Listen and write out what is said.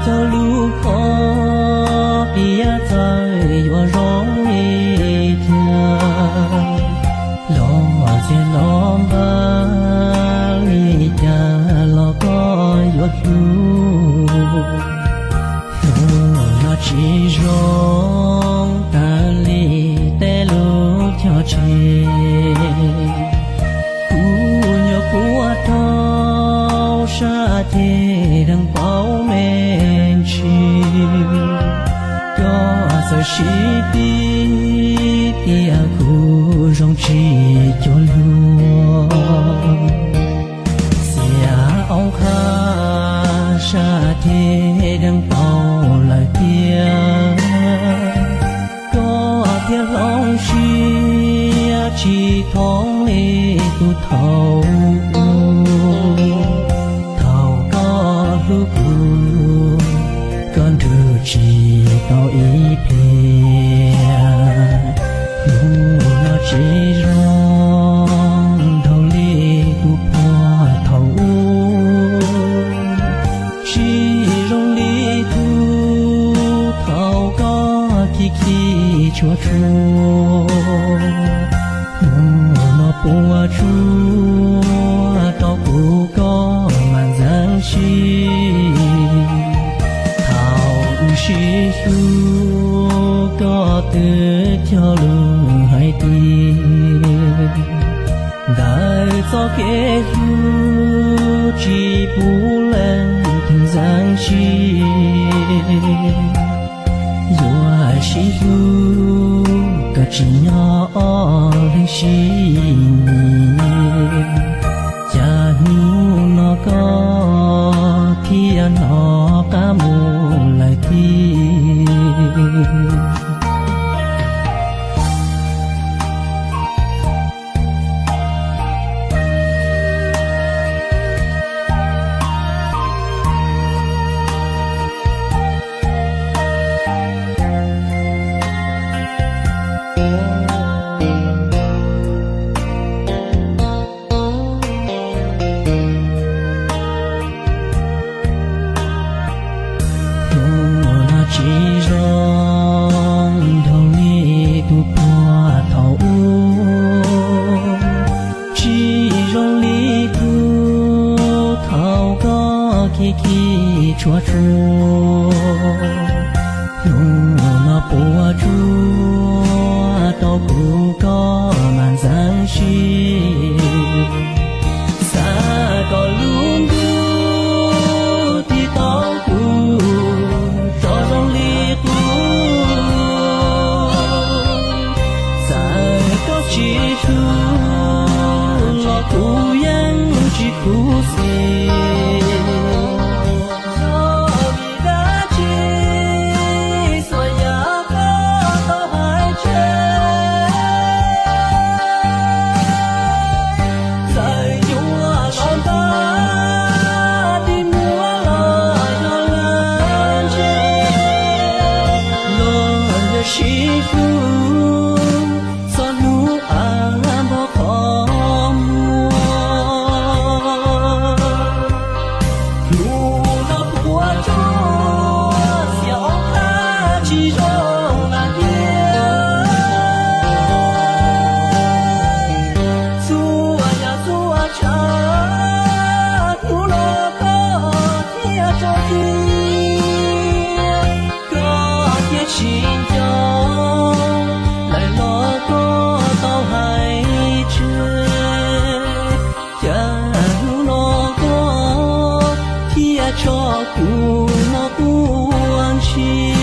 Koj lub qhov tiav txawm yuav zoo li cas, los txias los npag li cas los koj yuav hlub. Hnub no tsis zoo tag li tej lub choj tseg, kuv nyuam qhuav rau sab ceg deev paub me ntsis. Koj txawm sib tib tias kuv zoo tsis cuag luag. Xiam oob qab sab ceg deev paub lawm tiag, koj thiaj hloov siab tsis thoob li tus thaum ub. Thaum koj hlub kuv, koj nrug tsis tau ib pliag. Hnub no tsis zoo dhau li tus phuag thaum ub, tsis zoo li tus thaum koj khi khi tshua tshua. Hnub no puas tsuaj rau kuv koj mas ntxeev siab. Thaum wb sib hlub koj twb cog lus hais tias ntawm txoj kev hlub tsis pub leej twg ntxeev siab. Yuav sib hlub koj tsim nyog ob leeg sib nyiam, cas hnub no koj thiaj hnov qab mus lawm thiab. Hnub no tsis zoo dhau li tus phuag thaum ub, tsis zoo li tus thaum koj khi khi tshua tshua. Hnub no puas tsuaj rau kuv koj mas ntxeev siab. Xav kom lub ntuj tiv tau kuv tso zoo li qub. Txawm koj tsis hlub los kuv yeej tsis khuv xim. Yog vim dab tsi xuas yam koj tau hais tseg? Txawm nyuaj los npab, dig muag los yog lawv ntse, los yog sib hlub txog hnub av npog qhov muag. Hnub no puas tsuaj, xiam ob qab tsis zoo na tiag. Txhua yam txhua tsav hnub no koj thiaj tso tseg, koj thiaj tsis nco lawm los koj tau hais tseg. Cas hnub no koj thiaj tso kuv no quaj ntshis.